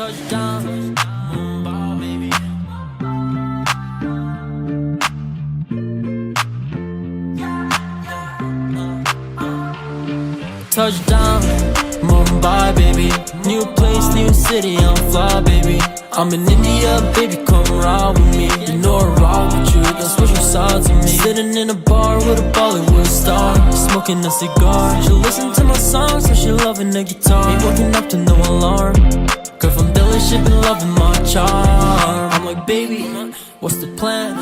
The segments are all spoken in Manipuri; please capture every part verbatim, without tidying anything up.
Touchdown, Mumbai, baby. Touchdown, Mumbai, baby. New place, new city, I'm fly, baby. I'm in India, baby, come ride with me. You know I rock with you, that's what you saw to me. Sitting in a bar with a Bollywood star, smoking a cigar. She listen to my songs, so she loving the guitar. Ain't woken up to no alarm. Girl from Delhi, she been loving my charm. I'm like, baby, what's the plan?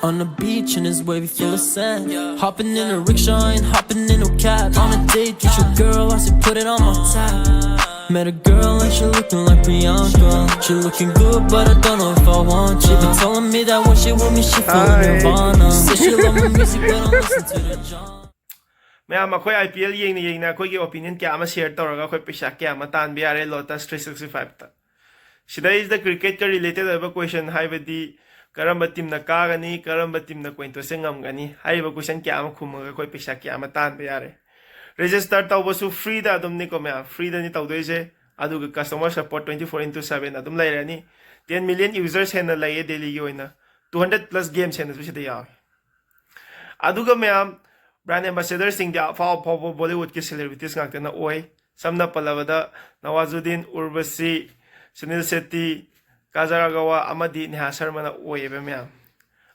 On the beach in this wavy full of sand. Hopping in a rickshaw, ain't hopping in no cab. On a date with your girl, I said put it on my tab. Met a girl and she looking like Priyanka. She looking good, but I don't know if I want you. She been telling me that when she with me, she feel Hi. Nirvana. Said she love my music, but don't listen to the genre. ꯃꯌꯥꯝ, ꯑꯩꯈꯣꯏ ꯑꯥꯏ ꯄꯤ ꯑꯦꯜ ꯌꯦꯡꯅ ꯌꯦꯡꯅ ꯑꯩꯈꯣꯏꯒꯤ ꯑꯣꯄꯤꯅꯤꯌꯟ ꯀꯌꯥ ꯑꯃ ꯁꯤꯌꯔ ꯇꯧꯔꯒ ꯑꯩꯈꯣꯏ ꯄꯩꯁꯥ ꯀꯌꯥ ꯑꯃ ꯇꯥꯟꯕ ꯌꯥꯔꯦ ꯂꯣꯇꯁ ꯊ꯭ꯔꯤ ꯁꯤꯛꯁꯇꯤ ꯐꯥꯏꯚꯇ꯫ ꯁꯤꯗꯩꯁꯤꯗ ꯀ꯭ꯔꯤꯀꯦꯠꯀ ꯔꯤꯂꯦꯇꯦꯠ ꯑꯣꯏꯕ ꯀꯣꯏꯁꯟ, ꯍꯥꯏꯕꯗꯤ ꯀꯔꯝꯕ ꯇꯤꯝꯅ ꯀꯥꯒꯅꯤ, ꯀꯔꯝꯕ ꯇꯤꯝꯅ ꯀꯣꯏꯟ ꯇꯣꯁꯁꯦ ꯉꯝꯒꯅꯤ ꯍꯥꯏꯔꯤꯕ ꯀꯣꯏꯁꯟ ꯀꯌꯥ ꯑꯃ ꯈꯨꯝꯃꯒ ꯑꯩꯈꯣꯏ ꯄꯩꯁꯥ ꯀꯌꯥ ꯑꯃ ꯇꯥꯟꯕ ꯌꯥꯔꯦ꯫ ꯔꯦꯖꯤꯁꯇꯔ ꯇꯧꯕꯁꯨ ꯐ꯭ꯔꯤꯗ ꯑꯗꯨꯝꯅꯤꯀꯣ ꯃꯌꯥꯝ, ꯐ꯭ꯔꯤꯗꯅꯤ ꯇꯧꯗꯣꯏꯁꯦ꯫ ꯑꯗꯨꯒ customer support twenty four into seven ꯑꯗꯨꯝ ꯂꯩꯔꯅꯤ꯫ Ten million users ꯍꯦꯟꯅ ꯂꯩꯌꯦ ꯗꯦꯜꯂꯤꯒꯤ ꯑꯣꯏꯅ꯫ Two hundred plus games ꯍꯦꯟꯅꯁꯨ ꯁꯤꯗ ꯌꯥꯎꯋꯦ꯫ ꯑꯗꯨꯒ ꯃꯌꯥꯝ, ꯕ꯭ꯔꯥꯟ ꯑꯦꯝꯕꯦꯁꯦꯗꯔꯁꯤꯡꯗꯤ ꯑꯐꯥꯎ ꯑꯐꯥꯎꯕ ꯕꯣꯂꯤꯋꯨꯗꯀꯤ ꯁꯦꯂꯦꯕ꯭ꯔꯤꯇꯤꯁ ꯉꯥꯛꯇꯅ ꯑꯣꯏ꯫ ꯁꯝꯅ ꯄꯜꯂꯕꯗ ꯅꯋꯥꯖꯨꯗꯤꯟ, ꯎꯔꯕꯁꯤ, ꯁꯨꯅꯤꯜ ꯁꯦꯠꯇꯤ, ꯀꯥꯖꯜ ꯑꯒꯔꯋꯥꯜ ꯑꯃꯗꯤ ꯅꯦꯍꯥ ꯁꯔꯃꯅ ꯑꯣꯏꯌꯦꯕ ꯃꯌꯥꯝ꯫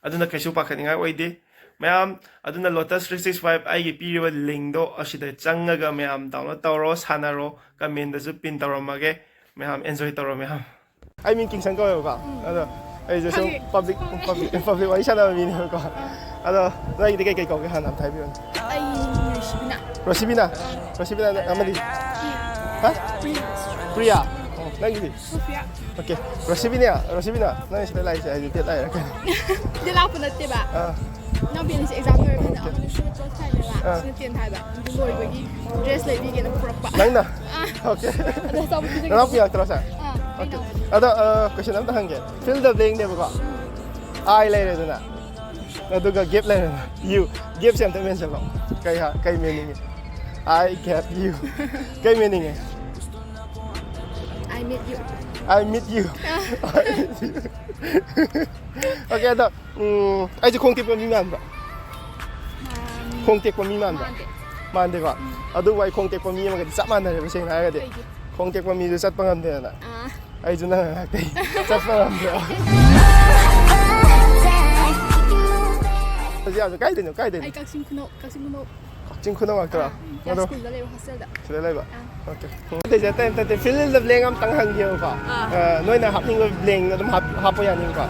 ꯑꯗꯨꯅ ꯀꯩꯁꯨ ꯄꯥꯈꯠꯅꯤꯡꯉꯥꯏ ꯑꯣꯏꯗꯦ ꯃꯌꯥꯝ꯫ ꯑꯗꯨꯅ ꯂꯣꯇꯁ ꯊ꯭ꯔꯤ ꯁꯤꯛꯁ ꯐꯥꯏꯚ ꯑꯩꯒꯤ ꯄꯤꯔꯤꯕ ꯂꯤꯡꯗꯣ ꯑꯁꯤꯗ ꯆꯪꯉꯒ ꯃꯌꯥꯝ ꯗꯥꯎꯟꯂꯣꯗ ꯇꯧꯔꯣ, ꯁꯥꯟꯅꯔꯣ, ꯀꯃꯦꯟꯗꯁꯨ ꯄꯤꯟ ꯇꯧꯔꯝꯃꯒꯦ꯫ ꯃꯌꯥꯝ ꯑꯦꯟꯖꯣꯏ ꯇꯧꯔꯣ ꯃꯌꯥꯝ꯫ ꯑꯩ ꯃꯤꯡ ꯀꯤꯡꯁꯟ ꯀꯧꯋꯦꯕꯀꯣ꯫ ꯑꯗꯣ ꯑꯩꯁꯦ ꯁꯨꯝ ꯈꯪꯉꯦ꯫ ꯄꯕ꯭ꯂꯤꯛ ꯄꯕ꯭ꯂꯤꯛ ꯄꯕ꯭ꯂꯤꯛ ꯋꯥꯔꯤ ꯁꯥꯟꯅꯕ ꯃꯤꯅꯦꯕꯀꯣ꯫ ꯑꯗꯣ ꯅꯣꯏꯒꯤꯗꯤ ꯀꯩꯀꯩ ꯀꯧꯒꯦ ꯍꯥꯟꯅ ꯑꯝꯇ ꯍꯥꯏꯕꯤꯌꯨꯅꯦ꯫ ꯑꯩ ꯔꯣꯁꯤꯕꯤꯅ꯫ ꯔꯣꯁꯤꯕꯤꯅꯥ? ꯔꯣꯁꯤꯕꯤꯅꯥ ꯑꯃꯗꯤ? ꯍꯥ? ꯄ꯭ꯔꯤꯌꯥ꯫ ꯑꯣ, ꯅꯪꯒꯤꯗꯤ? ꯁꯣꯐꯤꯌꯥ꯫ ꯑꯣꯀꯦ꯫ ꯔꯣꯁꯤꯕꯤꯅꯥ, ꯔꯣꯁꯤꯕꯤꯅꯥ, ꯅꯪ ꯁꯤꯗ ꯂꯥꯛꯏꯁꯦ ꯍꯥꯏꯗꯤ ꯗꯦꯠ ꯂꯥꯛꯏꯔ ꯀꯩꯅꯣ? ꯁꯤꯗ ꯂꯥꯛꯄ ꯅꯠꯇꯦꯕ꯫ ꯑꯥ, ꯏꯅꯥꯎꯄꯤ ꯑꯅꯤꯁꯦ ꯑꯦꯛꯖꯥꯝ ꯂꯣꯏꯔꯀꯥꯟꯗ ꯑꯃꯅ ꯁꯨ ꯇꯨꯋꯦꯜꯐ ꯊꯥꯏꯅꯦꯕ, ꯑꯥ꯫ ꯁꯤꯅ ꯇꯦꯟ ꯊꯥꯏꯕ꯫ ꯑꯗꯨ ꯂꯣꯏꯕꯒꯤ ꯗ꯭ꯔꯦꯁ ꯂꯩꯕꯤꯒꯦꯅ ꯄꯨꯔꯛꯄ꯫ ꯅꯪꯅ? ꯑꯥ꯫ ꯑꯣꯀꯦ꯫ ꯑꯗꯣ ꯑꯆꯥꯄꯣꯠ ꯄꯤꯖꯒꯦ ꯅꯅꯥꯎꯄꯤ ꯇꯧꯕ꯫ ꯉꯥꯛꯇꯔꯣ ꯁꯦ? ꯑꯥ, ꯑꯩ ꯑꯣꯀꯦ꯫ ꯏꯅꯥꯎꯄꯤ꯫ ꯑꯗꯣ ꯀꯣꯏꯁꯟ ꯑꯝꯇ ꯍꯪꯒꯦ꯫ Fill the blankꯅꯦꯕꯀꯣ꯫ I ꯂꯩꯔꯦꯗꯅ꯫ ꯑꯗꯨꯒ gap ꯂꯩꯔꯦꯗꯅ꯫ You꯫ Gapꯁꯦ ꯑꯝꯇ mentionꯂꯣ꯫ ꯀꯩ ꯍꯥ-, ꯀꯩ meaningꯉꯤ? I gap you꯫ ꯀꯩ meaningꯉꯤ? I met you. I meet you. Okay, ꯑꯗꯣ, ꯎꯝ, ꯑꯩꯁꯦ ꯈꯣꯡ ꯇꯦꯛꯄ ꯃꯤ ꯃꯥꯟꯕ꯭ꯔꯥ? ꯈꯣꯡ ꯇꯦꯛꯄ ꯃꯤ ꯃꯥꯟꯕ꯭ꯔꯥ? ꯃꯥꯟꯗꯦ꯫ ꯃꯥꯟꯗꯦꯀꯣ? ꯎꯝ꯫ ꯑꯗꯨꯕꯨ ꯑꯩ ꯈꯣꯡ ꯇꯦꯛꯄ ꯃꯤ ꯑꯃꯒꯗꯤ ꯆꯞ ꯃꯥꯟꯅꯔꯦꯕ, ꯁꯦꯡꯅ ꯍꯥꯏꯔꯒꯗꯤ꯫ ꯀꯩꯒꯤ? ꯈꯣꯡ ꯇꯦꯛꯄ ꯃꯤꯗꯨ ꯆꯠꯄ ꯉꯝꯗꯦꯗꯅ꯫ ꯑꯥ꯫ ꯑꯩꯁꯨ ꯅꯪ ꯉꯥꯏꯍꯥꯛꯇꯩ ꯆꯠꯄ ꯉꯝꯗ꯭ꯔꯦ꯫ ꯍꯧꯖꯤꯛ ꯌꯥꯝ ꯀꯥꯏꯗꯩꯅꯣ? ꯀꯥꯏꯗꯩꯅꯣ? ꯑꯩ ꯀꯛꯆꯤꯡ ꯈꯨꯅꯧ, ꯀꯛꯆꯤꯡ ꯈꯨꯅꯧ꯫ ꯀꯛꯆꯤꯡ ꯈꯨꯅꯧ ꯉꯥꯛꯇꯔꯣ? ꯑꯥ, ꯀ꯭ꯂꯥꯁ ꯑꯗꯣ ꯁ꯭ꯀꯨꯜꯗ ꯂꯩꯕ ꯍꯣꯁꯇꯦꯜꯗ꯫ ꯁꯤꯗ ꯂꯩꯕ? ꯑꯥ꯫ Okay. ꯑꯇꯩꯁꯦ ꯑꯇꯩ ꯑꯝꯇ ꯅꯠꯇꯦ, fill in the blank ꯑꯝꯇꯪ ꯍꯪꯒꯦꯕꯀꯣ꯫ ꯑꯥ꯫ ꯑ, ꯅꯣꯏꯅ ꯍꯥꯞꯅꯤꯡꯕ blank ꯑꯗꯨꯝ ꯍꯥꯞ-, ꯍꯥꯞꯄ ꯌꯥꯅꯤꯕꯀꯣ꯫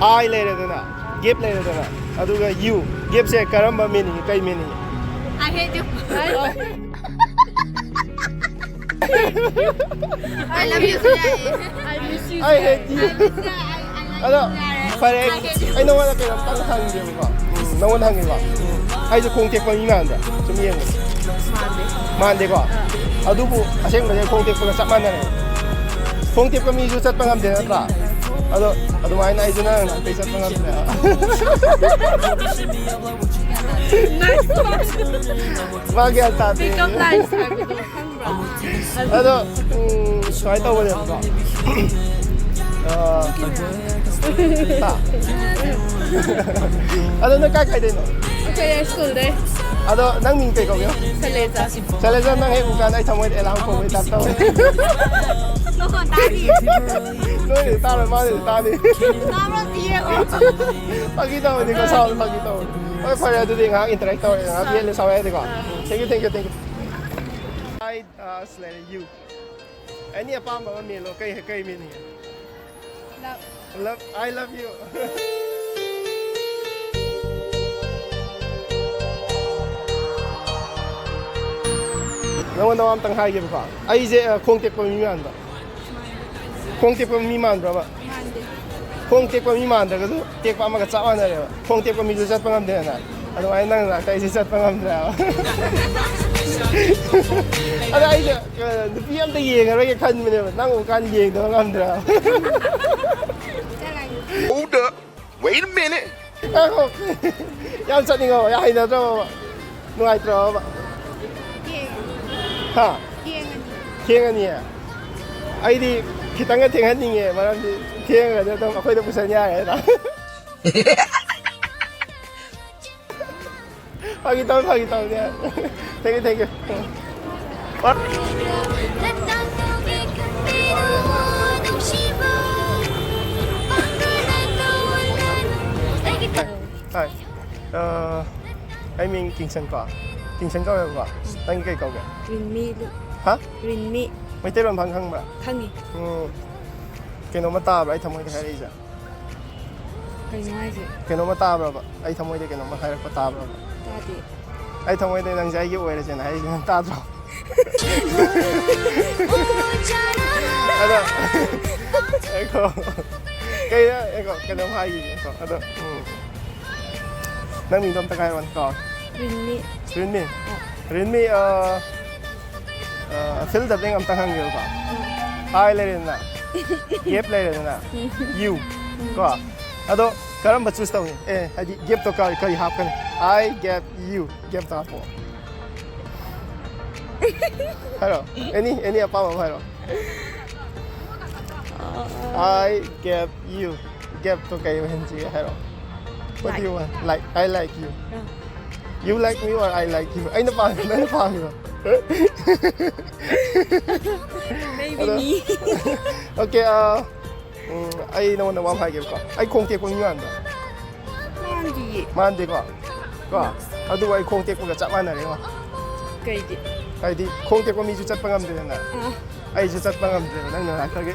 I ꯂꯩꯔꯦꯗꯅ, gap ꯂꯩꯔꯦꯗꯅ, ꯑꯗꯨꯒ you, gapꯁꯦ ꯀꯔꯝꯕ meaning, ꯀꯩ meaning? I hate you. I love you ꯁꯨ ꯌꯥꯏꯌꯦ꯫ I miss you. I hate you. I miss you. I, I love ꯑꯗꯣ, you ꯌꯥꯔꯦ꯫ ꯐꯔꯦ, I hate you. ꯑꯩ ꯅꯉꯣꯟꯗ ꯀꯩꯅꯣꯝꯇꯪ ꯍꯪꯒꯦꯕꯀꯣ꯫ ꯎꯝ, ꯅꯉꯣꯟꯗ ꯍꯪꯒꯦꯀꯣ꯫ ꯎꯝ, ꯑꯩꯁꯦ ꯈꯣꯡ ꯇꯦꯛꯄ ꯃꯤ ꯃꯥꯟꯕ꯭ꯔꯥ? ꯁꯨꯝ ꯌꯦꯡꯕꯗ꯫ ꯃꯥꯟꯗꯦ꯫ ꯃꯥꯟꯗꯦꯀꯣ? ꯑꯥ꯫ ꯑꯗꯨꯕꯨ ꯑꯁꯦꯡꯕꯗꯤ ꯈꯣꯡ ꯇꯦꯛꯄꯒ ꯆꯞ ꯃꯥꯟꯅꯔꯦ꯫ ꯈꯣꯡ ꯇꯦꯛꯄ ꯃꯤꯁꯨ ꯆꯠꯄ ꯉꯝꯗꯦ ꯅꯠꯇ꯭ꯔꯥ? ꯑꯗꯣ ꯑꯗꯨꯃꯥꯏꯅ ꯑꯩꯁꯨ ꯅꯪ ꯅꯥꯛꯇꯩ ꯆꯠꯄ ꯉꯝꯗ꯭ꯔꯦ꯫ Nice one. ꯃꯥ ꯒ꯭ꯌꯥꯟ ꯇꯥꯗꯦ꯫ Pick up lines ꯍꯥꯏꯕꯗꯣ ꯈꯪꯕ꯭ꯔꯥ? ꯑꯗꯣ, ꯎꯝ, ꯁꯨꯃꯥꯏꯅ ꯇꯧꯕꯅꯦꯕꯀꯣ꯫ ꯑ, ꯍꯥ? ꯑꯗꯣ ꯅꯪ ꯀꯥꯏ ꯀꯥꯏꯗꯩꯅꯣ? ꯑꯩꯈꯣꯏ ꯁ꯭ꯀꯨꯜꯗꯩ꯫ ꯑꯗꯣ ꯅꯪ ꯃꯤꯡ ꯀꯩ ꯀꯧꯒꯦ? ꯁꯂꯦꯖꯥ꯫ ꯁꯂꯦꯖꯥ, ꯅꯪ ꯍꯦꯛ ꯎꯀꯥꯟꯗ ꯑꯩ ꯊꯃꯣꯏꯗ alarm ꯈꯣꯡꯕꯩ type ꯇꯧꯋꯦ꯫ ꯅꯈꯣꯟ ꯇꯥꯗꯤꯌꯦ꯫ ꯅꯣꯏꯅꯗꯤ ꯇꯥꯔꯣꯏ, ꯃꯥꯅꯗꯤ ꯇꯥꯅꯤ꯫ ꯇꯥꯕ꯭ꯔꯣ ꯑꯝꯇ ꯌꯦꯡꯉꯣ꯫ ꯐꯥꯒꯤ ꯇꯧꯕꯅꯤꯀꯣ, sound ꯐꯥꯒꯤ ꯇꯧꯕꯅꯤ꯫ ꯍꯣꯏ, ꯐꯔꯦ, ꯑꯗꯨꯗꯤ ꯉꯥꯏꯍꯥꯛ interact ꯇꯧꯔꯦ, ꯉꯥꯏꯍꯥꯛ ꯌꯦꯠꯂꯦ, ꯁꯥꯎ ꯌꯥꯗꯦꯀꯣ? ꯑꯥ꯫ Thank you, thank you, thank you. I, uh, ꯂꯩꯔꯦ, you꯫ Any ꯑꯄꯥꯝꯕ ꯑꯃ ꯃꯦꯜꯂꯣ꯫ ꯀꯩ, ꯀꯩ ꯃꯦꯟꯅꯤꯡꯉꯦ? Love꯫ Love, I love you꯫ ꯅꯉꯣꯟꯗ ꯋꯥ ꯑꯝꯇꯪ ꯍꯥꯏꯒꯦꯕꯀꯣ꯫ ꯑꯩꯁꯦ, ꯑ, ꯈꯣꯡ ꯇꯦꯛꯄ ꯃꯤ ꯃꯥꯟꯕ꯭ꯔꯥ? ꯈꯣꯡ ꯇꯦꯛꯄ ꯃꯤ ꯃꯥꯟꯕ꯭ꯔꯕ? ꯃꯥꯟꯗꯦ꯫ ꯈꯣꯡ ꯇꯦꯛꯄ ꯃꯤ ꯃꯥꯟꯗ꯭ꯔꯒꯁꯨ ꯇꯦꯛꯄ ꯑꯃꯒ ꯆꯞ ꯃꯥꯟꯅꯔꯦꯕ꯫ ꯈꯣꯡ ꯇꯦꯛꯄ ꯃꯤꯁꯨ ꯆꯠꯄ ꯉꯝꯗꯦꯗꯅ꯫ ꯑꯗꯨꯃꯥꯏꯅ ꯅꯪ ꯅꯥꯛꯇ ꯑꯩꯁꯦ ꯆꯠꯄ ꯉꯝꯗ꯭ꯔꯦꯕ꯫ ꯑꯗ ꯑꯩꯁꯦ, ꯑ, ꯅꯨꯄꯤ ꯑꯝꯇ ꯌꯦꯡꯉꯔꯣꯏꯒꯦ ꯈꯟꯕꯅꯦꯕ꯫ ꯅꯪ ꯎꯀꯥꯟ ꯌꯦꯡꯗꯕ ꯉꯝꯗ꯭ꯔꯦꯕ꯫ Hold up. Wait a minute. ꯉꯥꯏꯈꯣ꯫ ꯌꯥꯝ ꯆꯠꯅꯤꯡꯉꯕ? ꯌꯥꯝ ꯍꯩꯅꯗ꯭ꯔꯕ? ꯅꯨꯡꯉꯥꯏꯇ꯭ꯔꯕ? ꯌꯦꯡꯉꯅꯤ꯫ ꯍꯥ? ꯌꯦꯡꯉꯅꯤ꯫ ꯊꯦꯡꯉꯅꯤꯌꯦ? ꯑꯩꯗꯤ ꯈꯤꯇꯪꯒ ꯊꯦꯡꯍꯟꯅꯤꯡꯉꯦ, ꯃꯔꯝꯗꯤ ꯊꯦꯡꯉꯒꯗꯤ ꯑꯗꯨꯝ ꯑꯩꯈꯣꯏꯗ ꯄꯨꯁꯟ ꯌꯥꯔꯦꯅ꯫ ꯐꯥꯒꯤ ꯇꯧꯅꯤ, ꯐꯥꯒꯤ ꯇꯧꯅꯤ꯫ Thank you, thank you. Hi. ꯑ, ꯑꯩ ꯃꯤꯡ ꯀꯤꯡꯁꯟ ꯀꯣ꯫ ꯀꯤꯡꯁꯟ ꯀꯧꯋꯦꯕꯀꯣ꯫ ꯅꯪꯒꯤ ꯀꯩ ꯀꯧꯒꯦ? ꯔꯤꯟꯃꯤ꯫ ꯍꯥ? ꯔꯤꯟꯃꯤ꯫ ꯃꯩꯇꯩꯂꯣꯟ ꯐꯪ ꯈꯪꯕ꯭ꯔꯥ? ꯈꯪꯉꯤ꯫ ꯎꯝ꯫ ꯀꯩꯅꯣꯝꯃ ꯇꯥꯕ꯭ꯔꯥ ꯑꯩ ꯊꯃꯣꯏꯗ ꯍꯥꯏꯔꯛꯏꯁꯦ? ꯀꯩꯅꯣ ꯍꯥꯏꯁꯦ? ꯀꯩꯅꯣꯝꯃ ꯇꯥꯕ꯭ꯔꯕ? ꯑꯩ ꯊꯃꯣꯏꯗ ꯀꯩꯅꯣꯝꯃ ꯍꯥꯏꯔꯛꯄ ꯇꯥꯕ꯭ꯔꯕ? ꯇꯥꯗꯦ꯫ ꯑꯩ ꯊꯃꯣꯏꯗ ꯅꯪꯁꯦ ꯑꯩꯒꯤ ꯑꯣꯏꯔꯁꯦꯅ ꯍꯥꯏꯔꯤꯁꯦ ꯅꯪ ꯇꯥꯗ꯭ꯔꯣ? ꯑꯗꯣ, ꯉꯥꯏꯈꯣ꯫ ꯀꯩꯅꯣ, ꯉꯥꯏꯈꯣ, ꯀꯩꯅꯣꯝ ꯍꯥꯏꯈꯤꯒꯦꯀꯣ꯫ ꯑꯗꯣ, ꯎꯝ꯫ ꯅꯪ ꯃꯤꯡꯗꯣ ꯑꯝꯇ ꯍꯥꯏꯔꯛꯑꯣꯅꯦ, ꯀꯥꯎꯔꯦ꯫ ꯔꯤꯟꯃꯤ꯫ ꯔꯤꯟꯃꯤ? ꯑ꯫ ꯔꯤꯟꯃꯤ, ꯑ, ꯑ, fill the blank ꯑꯝꯇ ꯍꯪꯒꯦꯕꯀꯣ꯫ ꯎꯝ꯫ I ꯂꯩꯔꯦꯗꯅ, ꯒꯦꯞ ꯂꯩꯔꯦꯗꯅ, ꯎꯝ꯫ You꯫ ꯎꯝ꯫ ꯀꯣ? ꯑꯗꯣ ꯀꯔꯝꯕ choose ꯇꯧꯅꯤ? ꯑꯦ, ꯍꯥꯏꯗꯤ ꯒꯦꯞꯇꯣ ꯀꯔꯤ, ꯀꯔꯤ ꯍꯥꯞꯀꯅꯤ? I gap you꯫ ꯒꯦꯞꯇꯣ ꯍꯥꯞꯄꯣ꯫ ꯍꯥꯏꯔꯣ꯫ Any, any ꯑꯄꯥꯝꯕ ꯑꯃ ꯍꯥꯏꯔꯣ꯫ ꯑ, I gap you꯫ ꯒꯦꯞꯇꯣ ꯀꯩ ꯑꯣꯏꯍꯟꯁꯤꯒꯦ ꯍꯥꯏꯔꯣ꯫ What do you want? Like, I like you꯫ ꯑ꯫ You like me or I like you? ꯑꯩꯅ ꯄꯥꯝꯃꯤ, ꯅꯪꯅ ꯄꯥꯝꯃꯤꯔꯣ? Maybe ꯑꯗꯣ, me꯫ Okay, ꯑ, ꯎꯝ, ꯑꯩ ꯅꯉꯣꯟꯗ ꯋꯥ ꯑꯃ ꯍꯥꯏꯒꯦꯕꯀꯣ꯫ ꯑꯩ ꯈꯣꯡ ꯇꯦꯛꯄ ꯃꯤ ꯃꯥꯟꯕ꯭ꯔꯥ? ꯃꯥꯟꯗꯤꯌꯦ꯫ ꯃꯥꯟꯗꯦꯀꯣ? ꯀꯣ? ꯑꯗꯨꯕꯨ ꯑꯩ ꯈꯣꯡ ꯇꯦꯛꯄꯒ ꯆꯞ ꯃꯥꯟꯅꯔꯦꯉꯣ꯫ ꯀꯩꯒꯤ? ꯍꯥꯏꯗꯤ ꯈꯣꯡ ꯇꯦꯛꯄ ꯃꯤꯁꯨ ꯆꯠꯄ ꯉꯝꯗꯦꯗꯅ꯫ ꯑꯥ꯫ ꯑꯩꯁꯨ ꯆꯠꯄ ꯉꯝꯗ꯭ꯔꯦꯕ ꯅꯪ ꯅꯅꯥꯛꯇꯒꯤ꯫